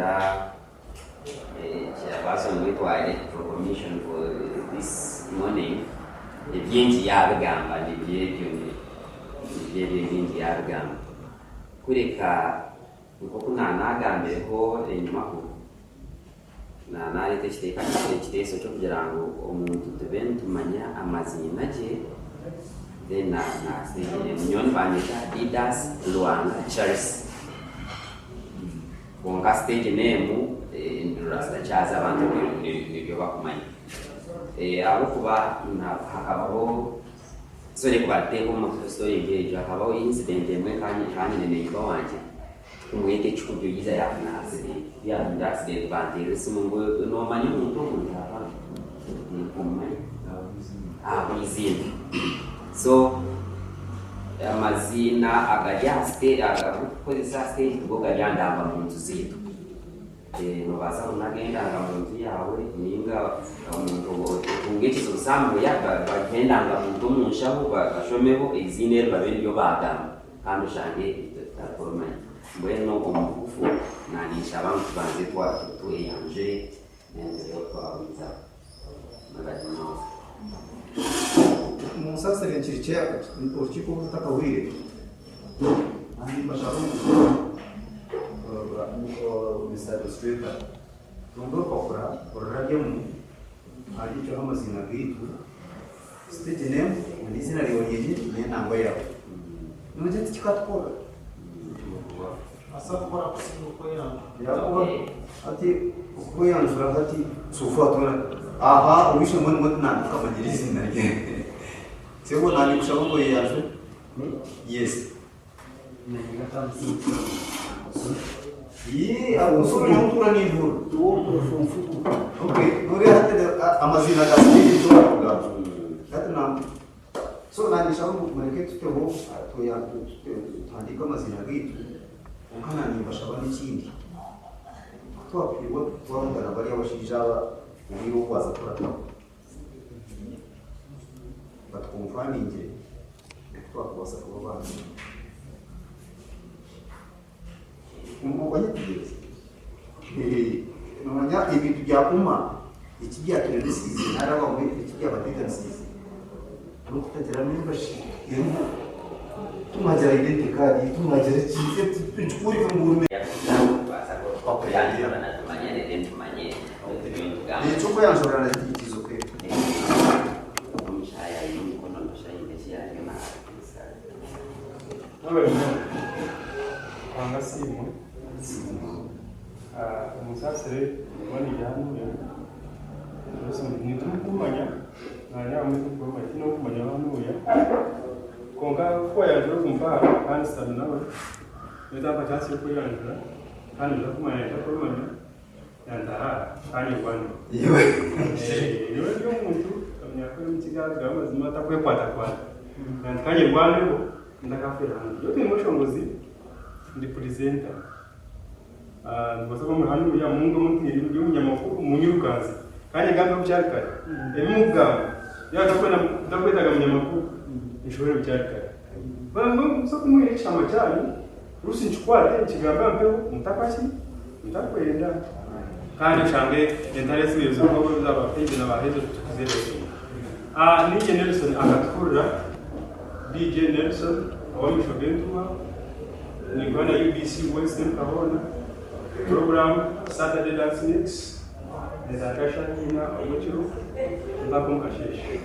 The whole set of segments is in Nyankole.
Ningira chairperson waitu wa Electoral Commission for this morning ebingi yaabigamba nibyo ebyo nibyo ebyo ebingi yaabigamba. Kureka nk'oku naanagambireho enyimaho, naanareeta ekiteeso ky'okugira ngu omuntu tube nitumanya amaziina gye then na stage name. Nyowe nibanyeta Didas Lwanga Charles. Kwonka stage name ndi Rasta Charles abantu niryo bakumanya. Ahabw'okuba hakabaho sorry kubateeka omu story nk'egyo, hakabaho incident emwe nkaba nyine neighbour wangye kumweta ekikubyo yaija yafuna accident, ku yaafuna accident banteerera esimu ngu noomanya omuntu ogu nti hapana tinkumumanya ahabw'eiziina. So amaziina agari aha stage agu turikukozesa aha stage tigo gari aha ndangamuntu zaitu. Noobaasa kunaga endangamuntu yaawe nainga omuntu otunga ekizibu somewhere bagihe endangamuntu omu nshaho bashomeho eiziina eri babe niryo baagamba kandi oshange itwe tutarikumanya. Mbwenu omu bugufu naninshaba ngu tubanze tweyanjure then turebe oku twagumizamu. Mwebare munonga. Munsaasire nkiri chair orukiiko oru rutakahweire kandi nimbashaba ngu Mister Administrator ronda orupapura orurabyemu ohandiikyeho amaziina gaitu, stage name n'eiziina ryawe ryenyini n'enamba yaawe. Noogira tikikatukora. Hati okweyanjura hati so far twena aha ow'eishe-emwe nimwe natukamanyire eiziina rye. Sebo naakushaba ngu oyeyanjure. Yes. Yee, aho ntuura nintuura. Okay, noreeba hati amaziina ga stage nitushobora kugamba. Hati na So nanye nshaba ngu mureke tuteho tuhandiike amaziina gaitu kwonka nanye nimbashaba n'ekindi ku twakuhirwa twabugana bari abashaija aba obwire obu bwaza kurataho batukonfamingire oku twakubaasa kuba ba Wanyetegyereza? Noomanya ebintu bya umma eki byaturemesiize nari abamwe eki byabateganisiize n'okutagira membership eriho. Timwagira identity card, timwagira ki, nikikworeka ngu ori. Eky'okweyanjurira it is okay. Mwebale munonga. Ruhanga asiimwe. Munsaasire kuba ndi hanuya. Titurikumanya naanye abamwe titurikumanya tihaine orikumanya hanuya. Kwonka ku wayanjura ogu mpaha kandi nshutami nawe, nyowe tampa chance y'okweyanjura kandi noija kumanya naija kumanya yantaha kandi ngwaneho. Nyowe ndi omuntu omunyakore omukiga agamba amazima atarikwekwatakwata. Nti ka nyerwaneho ntakafeera hanu. Nyowe ndi mweshongozi, ndi presenter. Nimubaasa kuba muri hanuya mungwemu nti ndi omunyamakuru munyirukanze. Ka nyegambeho bukyari kare. Ebi mukugamba yaaba ntakwetaaga munyamakuru nshohore bukyari kare. Mubaase kumuhira ekihama kyanyu ruusi nkikwate nkigambe aha mpeho mutakwaki? Mutakwenda. Kandi oshange entare ezibaire ziriho za ba Faith na ba Hazel titukuzereeba kimwe. Niinye Nelson akatuhurira, DJ Nelson ow'amaisho g'entuuha, ninkora na UBC West Centre hoona, puroguraamu Saturday Dance Mix etandika shaaha ina ogw'ekiro mpaka omu kasheeshe.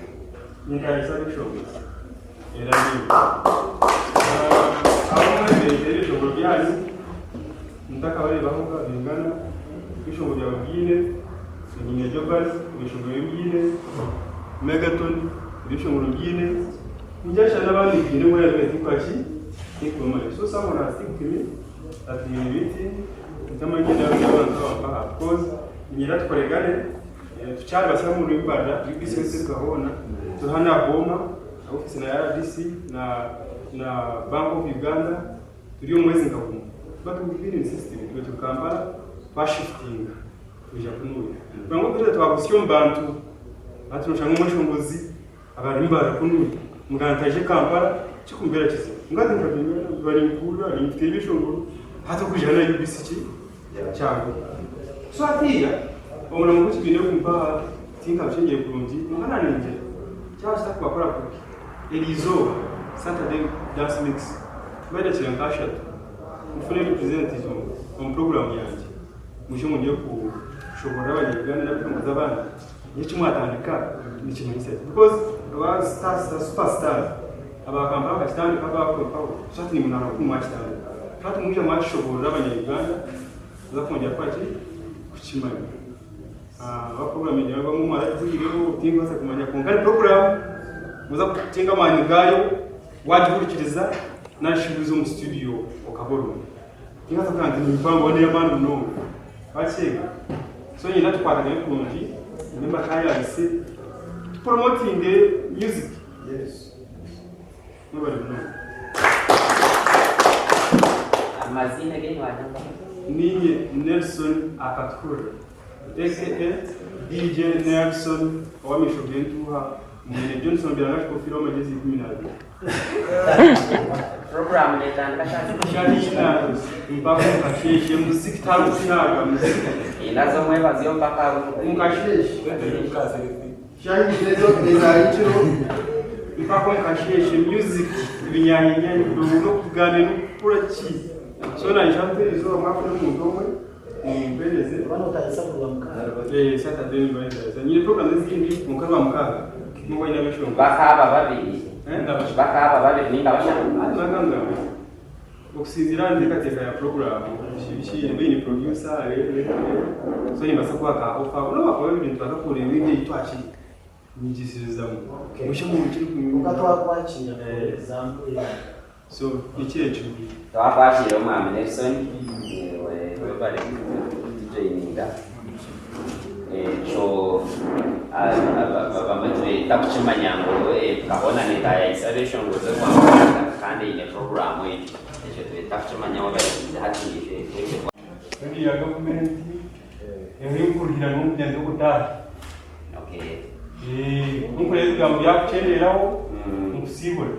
Ninkaayisa ab'eshongozi era niiwe. Abamwe beeteera ebishongoro byanyu ntakabareebahoga bingana, ebishongoro byawe mbiine. Enyinya Jovani ebishongoro bye mbiine, Megaton ebishongoro mbiine, ningira n'abandi mbiine mbwenu hati tinkukola ki? Tinkubamanya. So someone has think to me that twine meeting ntamanyire n'abantu aba mpaha because niinyenda tukoregane tukyari basya omuri Ibanda UBC West hoona turi hanu aha Boma ofiisi na RDC na Bank of Uganda turi omu mwezi nka gumwe but we been in system itwe turi Kampala twashifutinga twija kunuya kubera ngu twagusya omu bantu hati noshanga omweshongozi abarimu barakunuya mugamba nti aije Kampala kikumubeera kizibu ngu hati nka bari nkuhurira ninkuteera ebyeshongoro hati okwija hanu UBC ki. Kyanguhi. So hatiiya omurimo gw'ekibiina ogu mpaha tinkabikyengire kurungi kwonka naningira kyaba kitakubakora kubi eriizooba Saturday dance mix mbahe edakiika nka ashatu mufune representative omu program yangye mwije mwongyere kushoborora abanya Uganda n'ab'ebitongore abandi eki mwatandika nikimanyisa ki because aba stars super stars aba Kampala bakakitandika baakwempaho so hati naimwe naaba kunu mwakitandika so hati mwija mwakishoborora abanya Uganda muza kwongyera kukora ki kukimanya aba program egyo bamwe mwaragihuriireho tinkubaasa kumanya kwonka ni program muza kutinga amaani gaayo wagihurikiriza nari shi oza omu studio okaba orimu tinkubaasa kugira nti nimpango n'ey'amaani munonga wakyeega so nyine tukwatagane kurungi nyine mbataayayise tupromotinge music Yes. Mwebare munonga. Amaziina genyu wagamba? Ninye Nelson Akatuhurira aka DJ Nelson ow'amaisho g'entuuha mwene Johnson Byaranga Kikofiira ow'amagyezi 12. Puroguraamu neetandika shaaha zimwe? Shaaha ina mpaka omu kasheeshe muziki tihariho kushaaga muziki. Ina z'omwebazyo mpaka Omu kasheeshe. Shaaha ibiri ezo ezahikiro. Mpaka omu kasheeshe music ebinyanyinya n'okugaaniira n'okukora ki so naija nta erizooba mwafuna omuntu omwe mumpereze Eh, Saturday niba nitaza nyine program ezindi kwonka Rwamukaaga nubwo nyine abeshongozi Bakaaba babiri. Eh, ndabashaba. Bakaaba babiri ninga bashatu. Hati nagambira Okusinziira aha nteekateeka ya puroguraamu, biki ni producer, so nimbaasa kuha ka offer nobu hakuba ebintu nitubaasa kureeba ebi ebi twakinyigisizamu busha omu kiri Kwonka twakwakiira for example ya. So nikyo ekyo. Twakwakiira Omwami Nelson, webare kutujoininga. Ekyo bamwe tureeta kukimanya ngu tukabona netayayisa abeshongozi orwamukaaga kandi eine puroguraamu egyo. Ekyo tureeta kukimanya waaba oyikiize hati naitwe. Rediyo ya gavumenti erikurihira n'omugyenzi ogutaaha. Nkureeba ebigambo byakukyenderaho nkusiibura.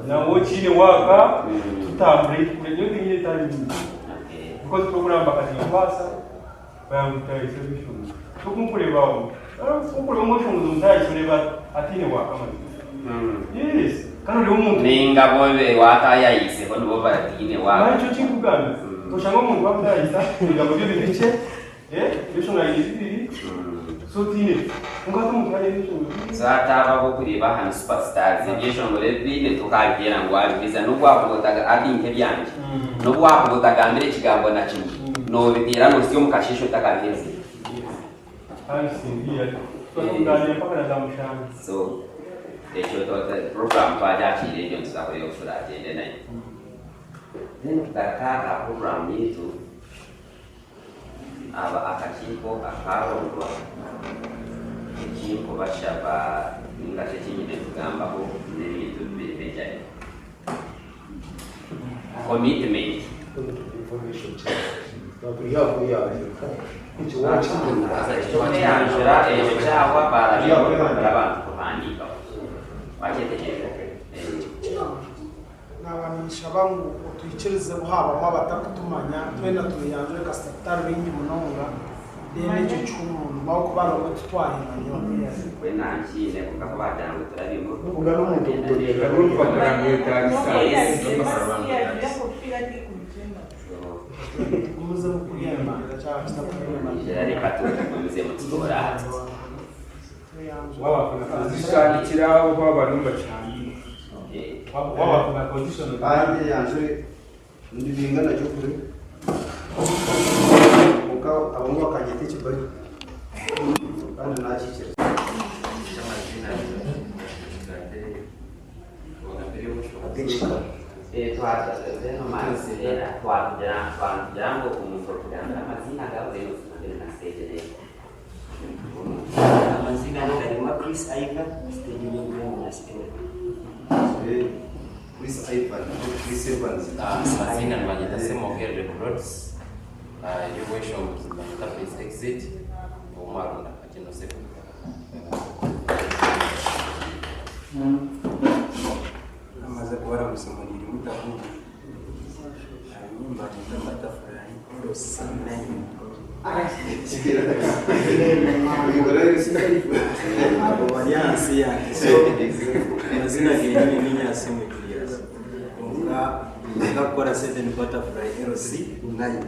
Nangwa okiine waaka tutambure nyowe tinyine etari nyingi. Because program bakagikwasa bayangutahisa ebishungu. So kunkureeba aho, kunkureeba omweshongozi omutahisa oreeba ataine waaka mazima. Yes, kandi oreeba omuntu. Ninga bo waatayayiseho nibo bataine waaka. Nikyo kinkugambisa. Toshanga omuntu wakutayayisa ebigambo bye biri bikye, ebishonga aine bibiri, so tiine. Kwonka hati omuntu yareeba ebishonga bibiri. So hati abo abokureeba aha ni super stars ebyeshongoro ebi baine tokabiteera ngu wabihuriza nobu wakuba otaga hati nk'ebyangye nobu wakuba otagambire ekigambo na kimwe nobiteera nohitsya omu kasheeshe otakabiherize. So ekyo program twagyakiira egyo nituza kureeba oku turagyende nayo. Then tugaruka aha program yaitu aba akakiiko akaarondwa eki nkubashaba ninga shi eki nyine kugambaho n'ebintu bibiri majorly. Commitment. Ekyokuyanjura ekyo kyahwa baarabire abantu kuhandiikaho. Wakyetegyereza? Naaba ninshaba ngu otwikirize bu haabamu abatakutumanya, twena tweyanjure kasita tutari baingi munonga, then ekyo kihe omuntu ahabw'okuba hariho abu titwaheranyeho. Mbwenu nankiine kwonka ku baagira ngu turabimu. Tugumizemu kuriya kyaba kitakureeba. Reka tugumizemu tutoore aha tuti. Kandi yanjure nibingana gye kure kwonka abamwe bakanyeta ekibari kandi nakiikiriza. Twagira ngu omuntu orikugambira amaziina gawe then otugambire na stage name. Amazina ni Karema Chris Ivan, stage name yange Nasipera. Chris Ivan, Chris Evans. Amazina nibanyeta Semogerere Claudes, eby'obweshongozi nibanyeta Prince Exit, ow'Omwarunda Kakino Secondary. Namaze kubaramusa muriire mutahuurire. Nanye mbanyeta Matafurahi Paul. LC 9. Abo bari ahansi yange so amazina genyini ni Nyasimwe Julius kwonka ndikukora 7 Butterfly LC 9.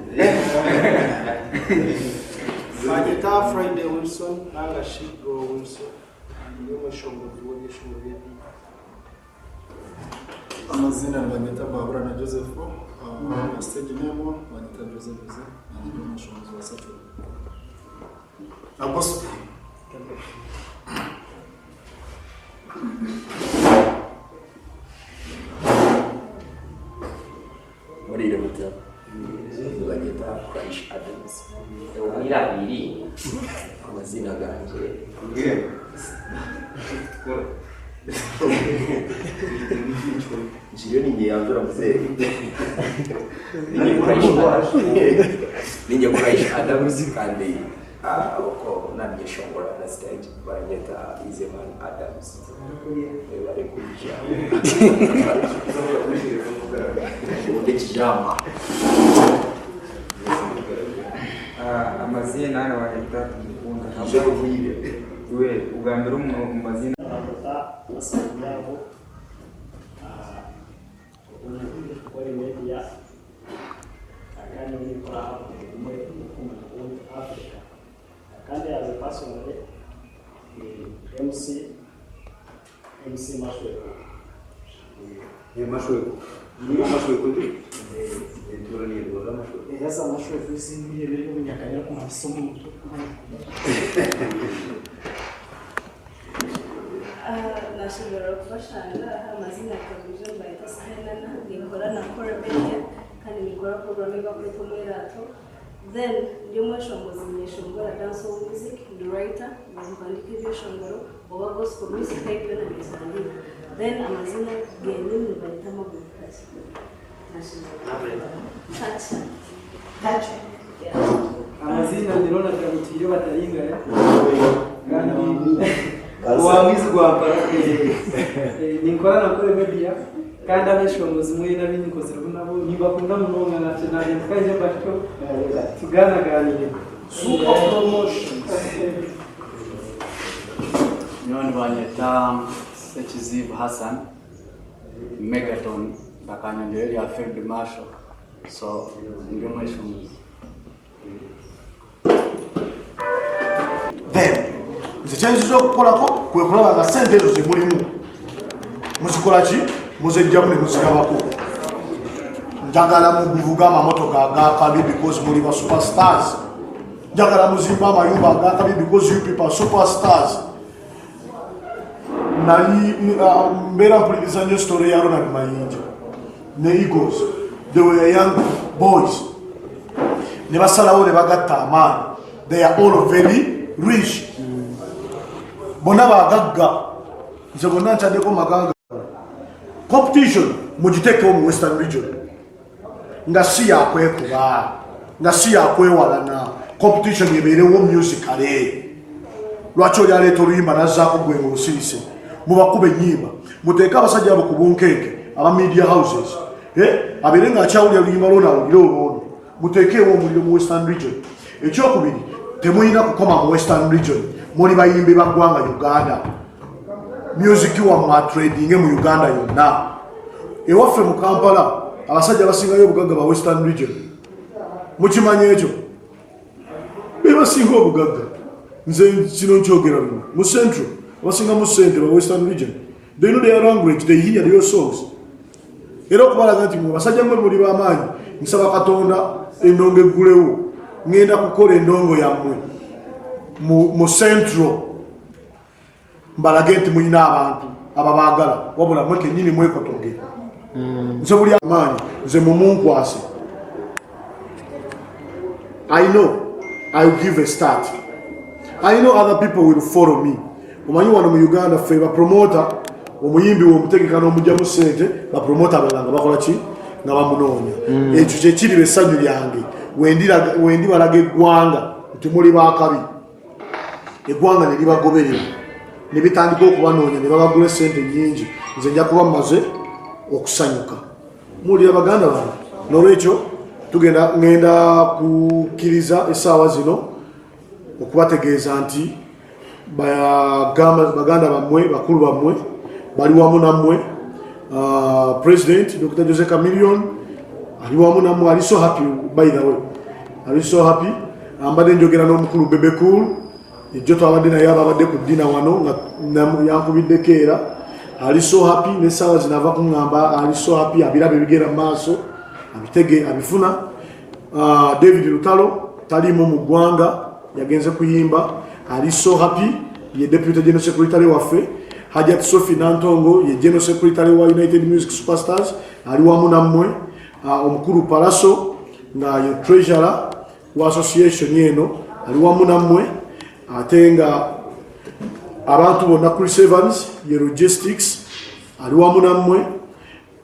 Banyeta Friday Wilson nanga shi Bro Wilson ndi omweshongozi w'ebyeshongoro by'ediini. Amazina nibanyeta Bahabura na Joseph, na stage name banyeta Jose Jose, nanye ndi omushongozi wa secular na gospel. Muriire muta? Nibanyeta Crash Adams. Obwire abiri. Amaziina gangye. Nkiriyo ninyeyanjura muzeeyi. Ninye Crash Adams. Ninye Crash Adams kandi ah, oko nanyeshongora na stage baranyeta Izeman Adams. Bari kwija. Ubundi kijama. Amazina nibanyeta Tumukunda. Ije bwire. Iwe ugambire omu mazina. Banyeta Hassan Byabo, Kore Media, kandi nikora umwe mu Africa. Kandi as a personally, ni MC MC Mashweko. Mashweko. Niyo Mashweko ndi? Turanirwa Mashweko. Yaza Mashweko izindi biri munyakanyira ku masomo. Nashobora kubashanga aha amazina kabije mbayita Stenana nikora na Kora Media kandi nikora program eba kuri Pomerato then ndi umweshongozi nyeshongora dancehall music ndi writer mpandika ibyeshongoro oba gospel music type na nitandika then amazina genyini mbayita Magurukasi. Nashobora Tacha. Tacha. Yeah. Amazina ni Ronald Kagutiyo bataringaya kandi wamwizi gwampara ninkora na Kore Media kandi abeshongozi mwe n'abinyikozirwe nabo nibakunda munonga nakye nagenda kaije mbakyo tuganaganire. Super promotions. Nyowe nibanyeta Sekizibu Hassan Megaton bakanyongera erya Field Marshal so ndi omweshongozi. Then nze kyenziza okukolako kwe kulaba nga sente ezo zemulimu muzikola ki, muzejjamu ne muzigabako. Njagala muvuge amamotoka agakabi because muli ba superstars. Njagala muzimbe amayumba agakabi because you people are superstars. Nali mbeera mpuliriza nnyo story ya Ronald Mayinja ne Eagles. They were young boys ne basalawo ne bagatta amaanyi. They are all very rich, bonna bagagga. Nze bonna ntaddeko maganga. Competition mugiteekewo mu Western Region nga si yakwekuba, nga si yakwewalana. Competition ebeerewo musically. Lwaki oli aleeta oluyimba nazzaako gwe ng'osirise? Mubakuba ennyimba, muteeke abasajja abo ku bunkenke aba media houses, abeere ng'akyawulira oluyimba lwona awulire olwono. Muteekeewo omuliro mu Western Region. Ekyokubiri, temulina kukoma mu Western Region, muli bayimbi ba ggwanga Uganda. Music wammwe atradinge mu Uganda yonna. Ewaffe mu Kampala abasajja abasingayo obugagga ba Western Region, mukimanyi ekyo? Bebasinga obugagga. Nze kino nkyogera luno, mu Central abasingamu ssente ba Western Region. They know their language, they hear your songs. Era okubalaga nti mwe basajja mwe muli b'amaanyi, nsaba Katonda endongo eggulewo. Ŋŋenda kukola endongo yammwe mu Central, mbalage nti mulina abantu ababaagala, wabula mwe kennyini mwekotoge. Nze buli amaanyi nze mumunkwase. I know I will give a start. I know other people will follow me. Omanyi wano mu Uganda ffe ba promoter, omuyimbi womutegeka n'omugyamu ssente, ba promoter abalala nga bakola ki? Nga bamunoonya. Ekyo kyekiriba essanyu lyange wendibalaga eggwanga nti muli bakabi, eggwanga ne libagoberera ne bitandika okubanoonya ne babagula essente nnyingi. Nze nja kuba mmaze okusanyuka. Muwulira baganda bange? N'olwekyo Tugenda ngenda kukkiriza essaawa zino okubategeeza nti baganda bammwe bakulu bammwe bali wamu nammwe. President Dr. Jose Chameleone ali wamu nammwe, ali so happy by the way, ali so happy. Ambadde njogera n'omukulu Bebe Cool ejjo twabadde naye ababadde ku ddina wano nga yankubiddeko era ali so happy n'essaawa zino ava kuŋŋamba ali so happy, abiraba ebigenda mu maaso abitege abifuna. David Lutalo taliimu mu ggwanga yagenze kuyimba ali so happy, ye deputy general secretary waffe. Hajat Sophie Nantongo ye general secretary wa United Music Superstars ali wamu nammwe. Omukulu Palaso nga ye treasurer wa association eno ali wamu nammwe, ate nga abantu bonna Chris Evans ye logistics ali wamu nammwe.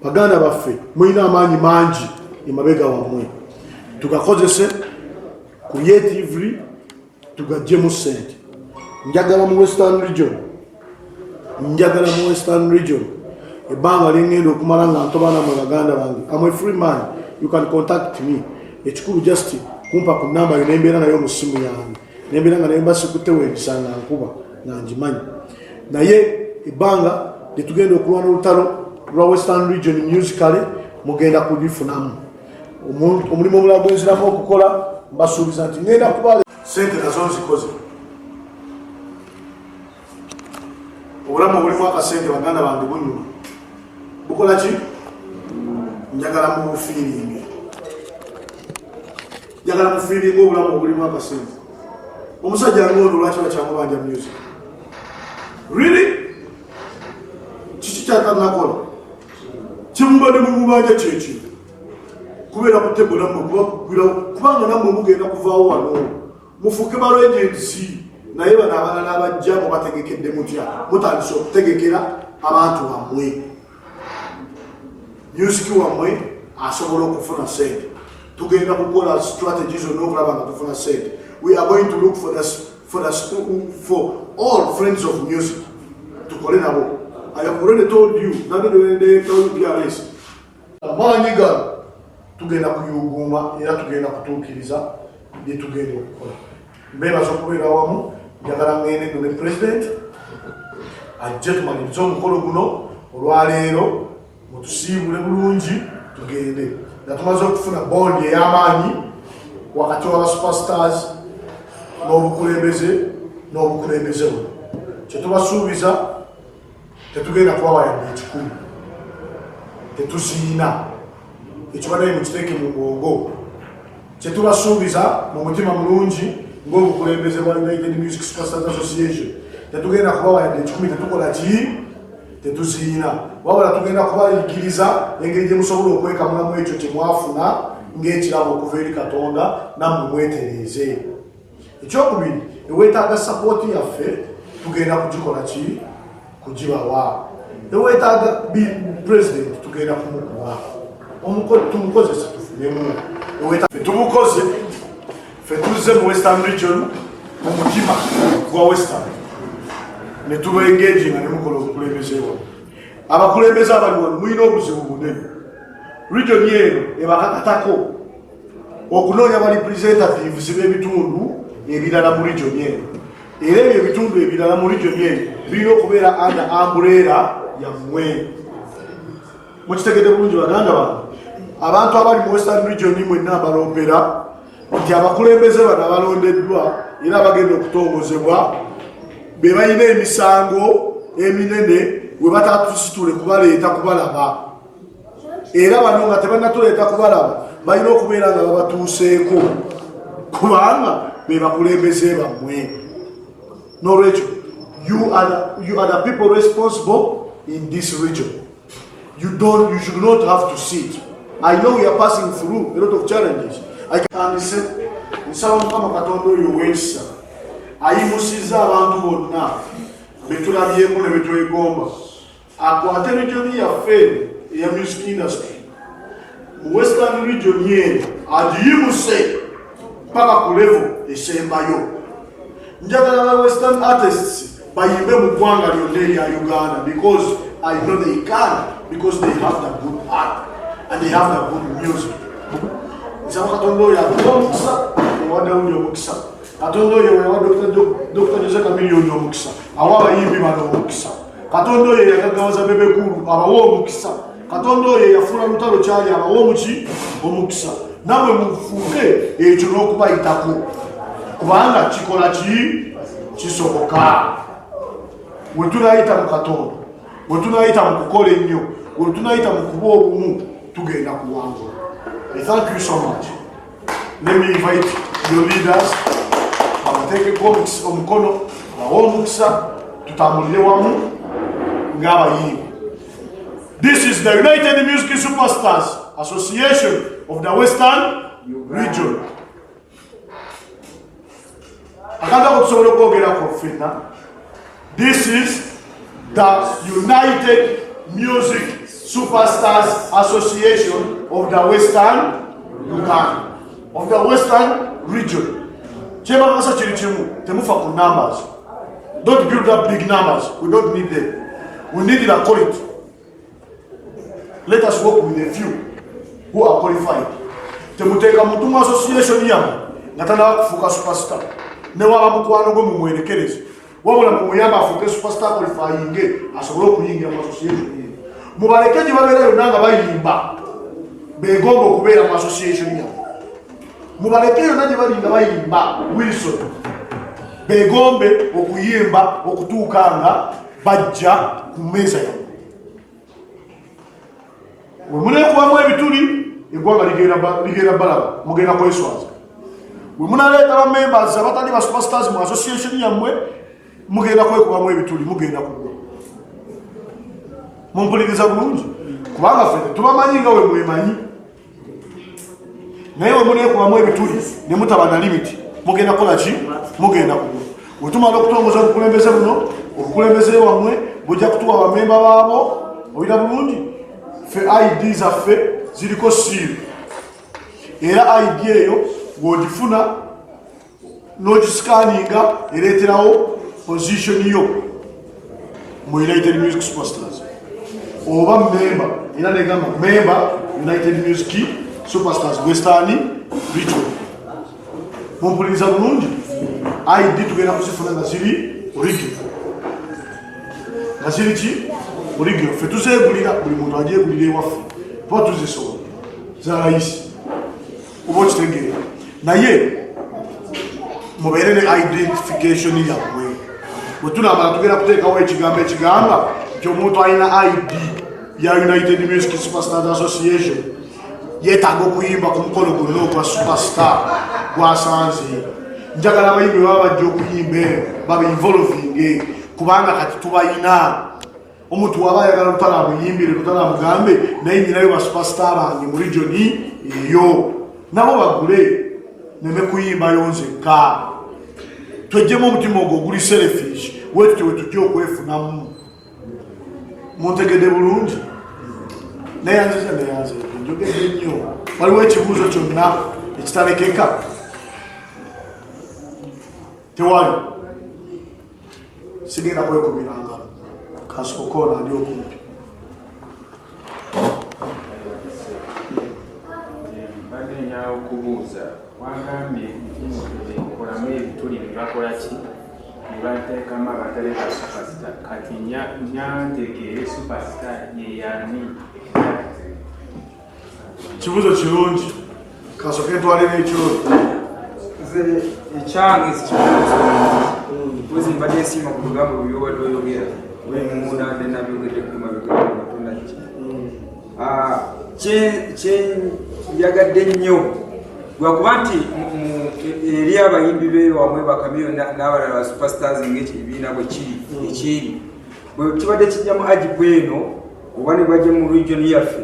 Baganda baffe mulina amaanyi mangi emabega wammwe, tugakozese creatively tugaggyemu ssente. Njagala mu Western Region, njagala mu Western Region ebbanga lyengenda okumala nga ntoba namwe baganda bange. I'm a free man, you can contact me. Ekikulu just kumpa ku namba yo nembeera nayo mu ssimu yange, nembeera nga nayo mba sikutte webisa nga nkuba nga ngimanyi. Naye ebbanga lyetugenda okulwana olutalo lwa Western Region musically mugenda kubifunamu. Omulimu omulala gwenziramu okukola, mbasuubiza nti ngenda kuba sente nazo nzikoze. Obulamu obulimu akasente baganda bange bunyuma, bukola ki? Njagala mubufiiringe, njagala mufiiringe obulamu obulimu akasente. Omusajja ngono lwaki bakyamubanja music? Really? Kiki kyatanakola kyemubadde mumubanja? Kyekyo kubeera ku table nammwe kubagwirawo, kubanga nammwe mugenda kuvaawo wano mufuuke ba legends. Naye bano abalala abajja mubategekedde mutya? Mutandise okutegekera abantu bammwe, music wammwe asobola okufuna sente. Tugenda kukola strategy zonna okulaba nga tufuna sente. We are going to look for all friends of music tukole nabo. I have already told you nabedewendeyetawo UPRS amaanyi gano tugenda kuyugumba era tugenda kutuukiriza bye tugenda okukola. Mbeebaza okubeera wamu. Njagala ngende nno ne president ajje tumalirize omukolo guno olwaleero, mutusiibule bulungi tugende nga tumaze okufuna bond ey'amaanyi wakati wa superstars n'obukulembeze buno. Kyetubasuubiza, tetugenda kubawa yadde ekikumi, tetuziina. Ekibadde mukiteeke mu bwongo, kyetubasuubiza mu mutima mulungi ng'obukulembeze bwa United Music Superstars Association, tetugenda kubawa yadde ekikumi, tetukola ki, tetuziina. Wabula tugenda kubayigiriza engeri gye musobola okwekamulamu ekyo kye mwafuna ng'ekirabo okuva eri Katonda, nammwe mwetereeze. Ekyokubiri, eweetaaga support yaffe tugenda kugikola ki, kugibawa. Eweetaaga president tugenda kumukuwa, tumukozese tufunemu. Tumukoze ffe tuzze mu Western Region mu mutima gwa Western ne tuba engage nga ne mukola obukulembeze wamu. Abakulembeze abali wano mulina obuzibu bunene. Region eno ebakakatako okunoonya ba representatives b'ebitundu ebirala mu region eno, era ebyo ebitundu ebirala mu region eno birina okubeera under umbrella yammwe. Mukitegedde bulungi baganda bange? Abantu abali mu Western Region mwenna abaloopera nti abakulembeze bano abalondeddwa era abagenda okutongozebwa be balina emisango eminene we batatusitule kubaleeta kubalaba, era bano nga tebannatuleeta kubalaba balina okubeera nga babatuuseeko kubanga be bakulembeze bammwe. N'olwekyo you are the people responsible in this region. You don't you should not have to sit. I know we are passing through a lot of challenges. I tandise nsaba Mukama Katonda oyo ow'ekisa ayimusizza abantu bonna betulabyeko ne betwegomba akwate region yaffe eno eya music industry mu Western Region eno agiyimuse paka ku level esembayo. Njagala ba Western artists bayimbe mu ggwanga lyonna erya Uganda because I know they can, because they have the good art and they have the good music. Nsaba Katonda oyo atuwe omukisa, eyawa Dawudi omukisa. Katonda oyo eyawa Dr. Jose Chameleone omukisa, awa abayimbi bano omukisa. Katonda oyo eyagaggawaza Bebe Cool abawe omukisa. Katonda oyo eyafuula Lutalo kyali abawe omuki omukisa. Nammwe mufuuke ekyo n'okubayitako, kubanga kikola ki kisoboka. We tunayita mu Katonda, we tunayita mu kukola ennyo, we tunayita mu kuba obumu, tugenda kuwangula. I thank you so much. Let me invite your leaders babateekeko omukono bawe omukisa tutambulire wamu ng'abayimbi. This is the United Music Superstars Association of the Western Region. Akantu ako tusobola okwogerako ffenna. This is the United Music Superstars Association of the Western Uganda, of the Western Region. Kyebakasa kiri kimu, temufa ku numbers. Don't build up big numbers. We don't need them. We need the quality. Let us work with a few who are qualified. Temuteeka muntu mu association yammwe nga tanaba kufuuka superstar. Ne waba mukwano gwe mumwerekereze. Wabula mumuyambe afuuke superstar qualifying asobole okuyingira mu association eyo. Mubaleke gye babeera yonna nga bayimba beegomba okubeera mu association yammwe. Mubaleke yonna gye bali nga bayimba Wilson beegombe okuyimba okutuuka nga bajja ku mmeeza yammwe. We muneekubamu ebituli eggwanga ligenda balaba mugenda kweswaza. We munaleeta ba members abatali ba superstars mu association yammwe mugenda kwekubamu ebituli mugenda kugwa. Mumpuliriza bulungi kubanga ffe tubamanyi nga we mwemanyi naye we muneekubamu ebituli ne mutaba na limiti mugenda kukola ki? Mugenda kugwa. We tumala okutongoza obukulembeze buno, obukulembeze wammwe bujja kutuwa bamemba baabo. Owulira bulungi? Ffe ID zaffe ziriko siiru, era ID eyo bw'ogifuna n'ogisikaninga ereeterawo position yo mu United Music Superstars oba memba, era negamba memba United Music Superstars Western Region. Mumpuliriza bulungi? ID tugenda kuzifuna nga ziri original, nga ziri ki original. Ffe tuzeegulira, buli muntu agyegulira ewaffe, tuba tuzisobola za layisi, oba okitegeera. Naye mubeere ne identification yammwe. Bwe tunaamala tugenda kuteekawo ekigambo ekigamba nti omuntu alina ID ya United Music Superstars Association yeetaaga okuyimba ku mukolo gwonna ogwa superstar gwasanze. Njagala abayimbi baba bajja okuyimba eno babe involvinge, kubanga kati tubayina. Omuntu waba ayagala Lutalo amuyimbire, Lutalo amugambe naye nyinayo ba superstar bange mu region eyo, nabo bagule neme kuyimbayo nzekka. Twejjemu omutima ogwo oguli selfish, wetutyo wetujja okwefunamu. Muntegedde bulungi? Neyanziza, neyanziza, njogedde nnyo. Waliwo ekibuuzo kyonna ekitalekeka? Tewali. Sigenda kwekubira ngalo, kasooka ono ali okumpi. Mbadde njagala okubuuza, wagambye nti nkolamu ebituli ne bakola ki ne bateekamu abatali ba superstar. Kati nyantegeere superstar ye yani exactly? Kibuuzo kirungi, kasooke ntwalira ekyoto. Nze ekyange sikibuuzo, mpozi mbadde nsiima ku bigambo byobadde oyogera munda nde nabyogedde kumabega katonda ki kyenjagadde nnyo lwakuba nti eri abayimbi bewamwe bakamiyo n'abalala ba superstars ngaekibiina bwe kiri ekiri bwe kibadde kijja mu ajibu eno oba ne bajja mu region yaffe,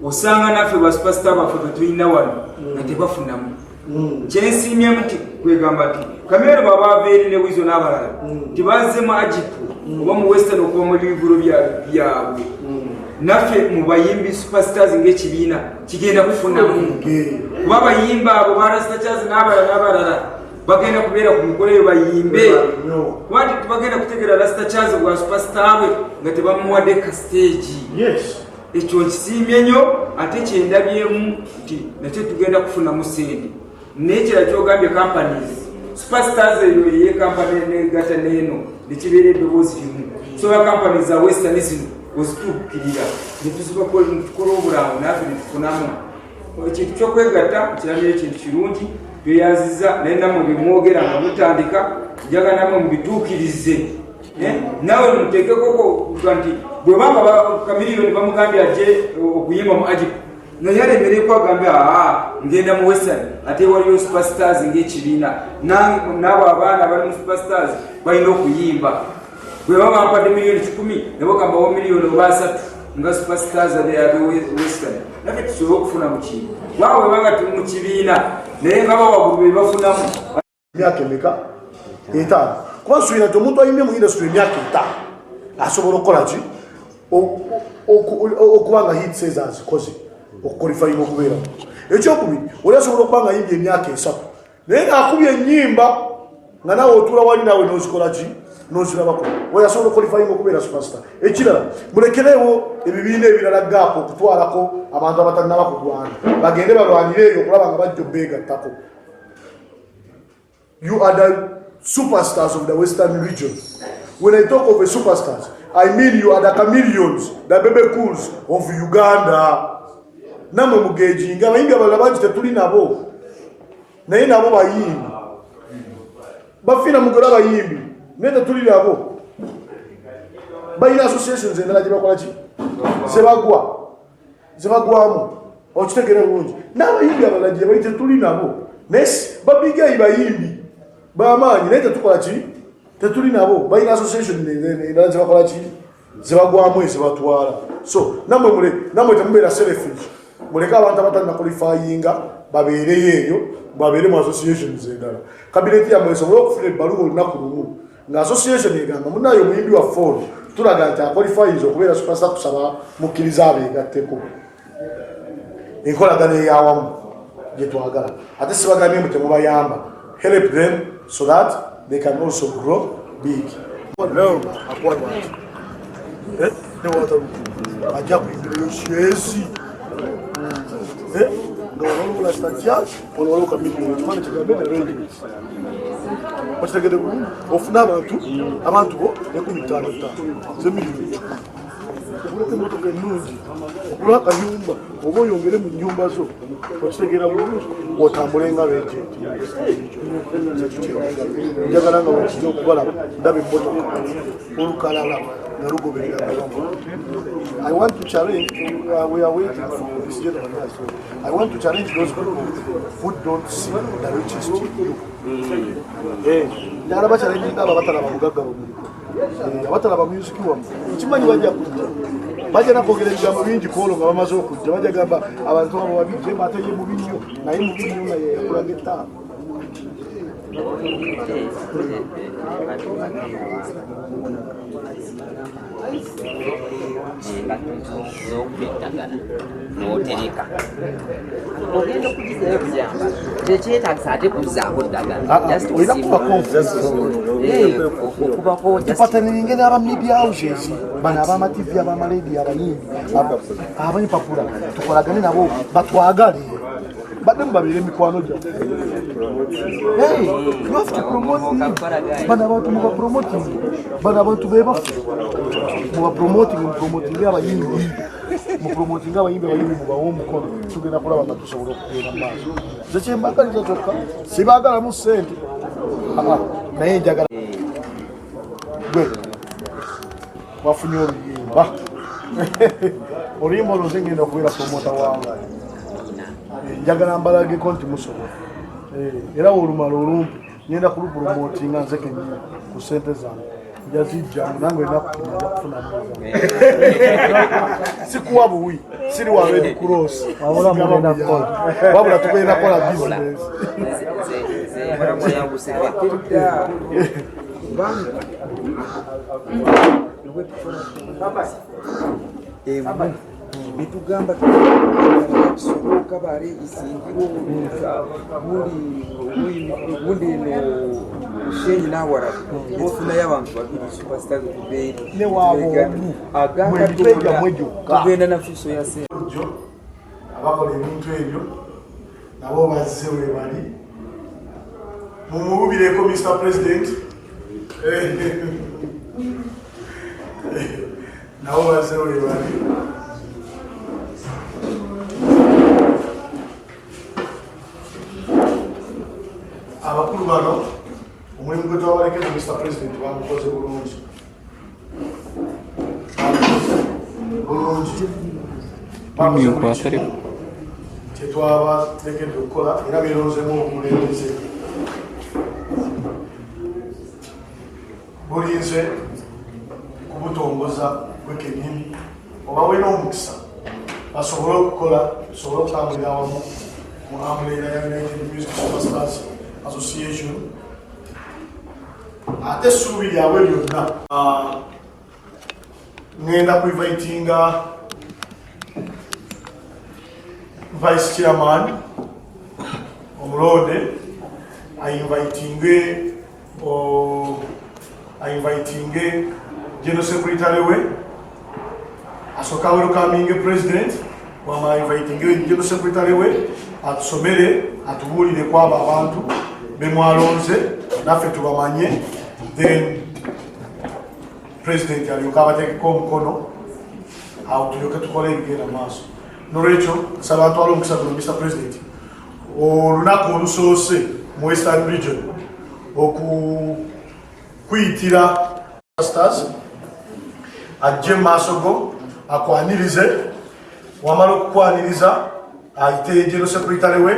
osanga naffe ba superstar baffe betulina wano nga tebafunamu. Kyensiimyemu nti kwegamba nti Kamiyoni bwaba ava eri ne Wizo n'abalala tebazze mu ajipu oba mu western okuva mu bivulu byabwe, naffe mu bayimbi superstars ng'ekibiina kigenda kufunamu, kuba abayimba abo ba Rasta Charles n'abalala n'abalala bagenda kubeera ku mikolo eyo bayimbe, kuba nti tebagenda kutegeera Rasta Charles bwa superstar bwe nga tebamuwadde ka stage. Ekyo nkisiimye nnyo ate kyendabyemu nti nakyo tugenda kufunamu sente. N'ekirala kyogambye companies, Superstars eyo eye company negata n'eno nekibeera eddoboozi limu. So ba companies za Western zino ozituukirira netukola obulango naffe netufunamu. Ekintu ky'okwegatta nkiramira ekintu kirungi tweyanziza naye namwe byemwogera nga mutandika njagala namwe mubituukirize. Eh, nawe muteekeko nti bwebanga kamiliyoni bamugambye aje okuyimba mu Agip naye alemereko agambe aa ngenda mu Western ate waliyo superstars ng'ekibiina n'abo abaana abali mu superstars balina okuyimba bwe baba bampadde miliyoni kikumi nabo kambawo miliyoni oba asatu nga superstars abe Western naffe tusobole okufuna mu kintu kubanga bwe banga tuli mu kibiina naye nga bawagulu be bafunamu emyaka emeka etaano kuba nsuubira nti omuntu ayimbye mu industry emyaka etaano asobola okukola ki okuba nga hits ezo azikoze okukolifayinga okubeeramu ekyokubiri oli asobola okuba nga ayimbye emyaka esatu naye ngaakubye ennyimba nga nawe otuula wali nawe nozikola ki nozirabako oyo asobola okukolifayinga okubeera superstar ekirala mulekerewo ebibiina ebirala gaapu okutwalako abantu abatanaba kugwana bagende balwanire eyo okulaba nga bajja obeegattako You are the superstars of the Western region. When I talk of the superstars, I mean you are the chameleons, the Bebe Cools of Uganda. Namwe mugejinga abayimbi abalala bangi tetuli nabo naye nabo bayimbi bafiina mugole abayimbi naye tetuli nabo balina associations endala gyebakola ki zebagwa zebagwamu okitegere bulungi n'abayimbi abalala gye bali tetuli nabo naye babigayi bayimbi bamaanyi naye tetukola ki tetuli nabo balina association endala zebakola ki zebagwamu ezibatwala so namwe mule namwe temubeera selfish muleke abantu abatannakulifayinga babeereyo eyo babeere mu associations endala kabineti yamwe esobole okufuna ebbaluwa olunaku lumu nga association egamba munaye omuyimbi waffe ono tulaga nti akwalifayinza okubeera supasa tusaba mukkiriza abeegatteko enkolagano eyawamu gyetwagala ate sibagambye mbu temubayamba help them so that they can also grow big eh, ajja kuyimbirayo kyezi eh, nga waliwo lastajja ono waliwo kamilioni kifaananyi kigambe ne arrangement okitegede bulungi ofune abantu abantu bo enkumi ttaano ttaano ze miliyoni kikumi oguleko emotoka ennungi ogule akayumba oba oyongere mu nyumba zo okitegeera bulungi otambule nga regenti njagala nga wekija okubalaba ndaba emmotoka olukalala nga lugoberera I want to challenge, we are waiting for this gentleman. I want to challenge those people who don't see the riches in you. Eh, njagala bachallenginga abo abatalaba bugagga bwemuliko eh, abatalaba music wammwe nkimanyi bajja kujja bajja nakwogera ebigambo bingi kwolwo nga bamaze okujja bajja gamba abantu abo babijje ate ye mubi nnyo naye mubi nnyo nga yeyakulaga ettaano Engatto z'okuba eddagala n'otereka ogenda okugizayo kuyamba tekyetagisa ate kuzzaako ddagala ah, ah, olina kubakobakobakubako n'aba media houses bano abamativi abamaleedi abayimbi ab'empapula tukolagane nabo batwagale badde mubabeere mikwano gyaffe bano abantu mubapromoting bano abantu bebaffe mubapromoting mupromotinge abayimbi mupromotinge abayimbi abayimbi mubawe omukono tugenda kulaba nga tusobola okugenda mu maaso nze kyembagaliza kyokka sibagalamu sente ah, ah, naye njagala gwe wafunye oluyimba oluyimba olwo nze ngenda okubeera promota wange njagala mbalageko nti musobola eh, era wolumala olumpi ngenda kulupromotinga nze kenyini ku sente zange njazijjamu nange olina kupima nja kufunamu sikuwa buwi siri wa red cross wabula tugenda kukola business Nitugamba Kisoro, Kabale, Isingiro, Bundi Bushenyi n'awarara nitufunayo abantu babiri superstars okuva eri. Tugenda na fuso ya sente. Abakola ebintu ebyo nabo bazze webali. Mumuwubireko Mr President. Nabo bazze webali. Abakulu bano omulimu gwe twabalekeza Mr President bagukoze bulungi. Bulungi. Bakoze buli kimu kyetwabateekedde okukola era beeronzemu obukulembeze. Bulinze kubutongoza gwe kennyini obawe n'omukisa basobole okukola tusobole okutambulira awamu mu umbrella ya United Music Superstars Association ate essuubi lyabwe lyonna ŋŋenda kuinvitinga vice chairman omulonde ainvitinge ainvitinge general secretary we asooke awelcominge president wamala invitinge general secretary we atusomere atubuulire kwabo abantu bemwalonze naffe tubamanye then president alyoke abateekeko omukono awo tulyoke tukole ebigenda maaso. Nolwekyo nsaba ntwale omukisa guno Mr President olunaku olusoose mu Western Region okukuyitira Stars ajje mu maaso go akwanirize wamala okukwaniriza ayite general secretary we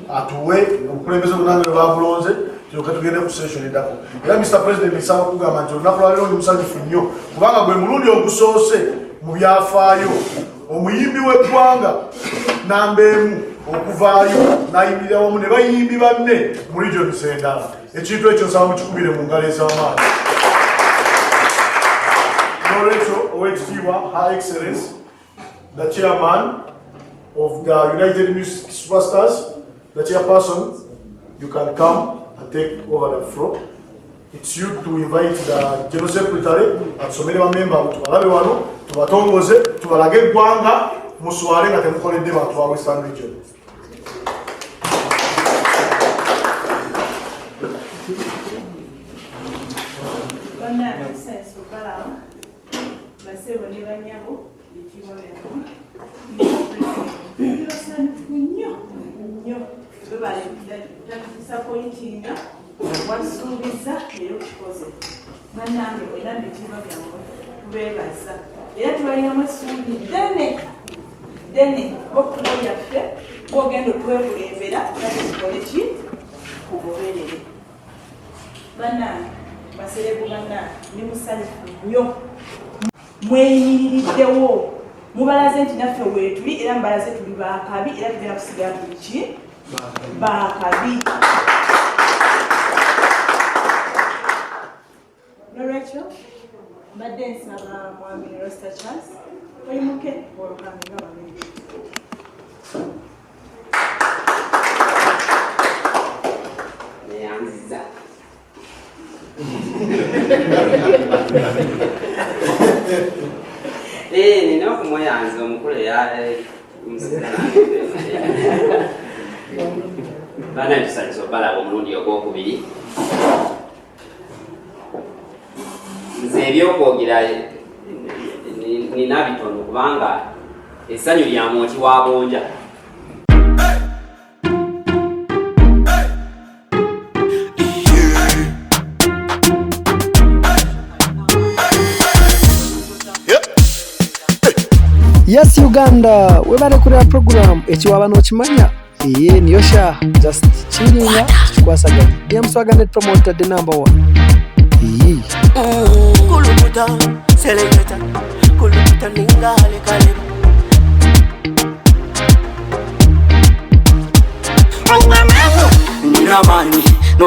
atuwe obukulembeze bwonna nga bwebabulonze tulyoke tugende ku session eddako. Era Mr President nsaba kugamba nti olunaku lwaleero ndi musanyufu nnyo kubanga gwe mulundi ogusoose mu byafaayo omuyimbi w'eggwanga namba emu okuvaayo n'ayimirira wamu ne bayimbi banne mu regions endala. Ekintu ekyo nsaba mukikubire mu ngalo ez'amaanyi. N'olwekyo ow'ekitiibwa Her Excellence the chairman of the United Music Superstars, the chairperson, you can come and take over the floor. It's you to invite the general secretary atusomere bamemba abo tubalabe wano tubatongoze tubalage eggwanga muswale nga temukoledde bantu ba Western Region. Bannange tusanyuse okubalaba basebo ne banyabo bitiibwa byammwe. Ndi basanyufu nnyo nnyo webale tatudisapointinga watusuubizza era okikoze. Bannange mwena bitiibwa byammwe tubeebaza era tubalinamu essuubi ddene ddene okkubo lyaffe gwogenda otwekulembera naffe tukole ki kugoberere. Bannange baserebu bannange ndi musanyufu nnyo mweyimiririddewo mubalaze nti naffe weetuli era mubalaze tuli baakabi era tugenda kusigala tuli ki baakabi. Nolwekyo mbadde nsaba mwami Rosta Charles oyimuke olukambi nga babiri. Neyanziza. Eh, nina okumweyanza omukulu eya bana tusanyusa obalaba omulundi ogwokubiri. Nze ebyokwogera nina bitono kubanga essanyu lya mwoki wa gonja. Yes Uganda webale kureba program eki waba nokimanya eye niyo shaaha just chillinga tukikwasaganya DM Swagger Net Promoter the number one iyi. Kulukuta, seleketa, kulukuta ninga halekaleba. Nina amani.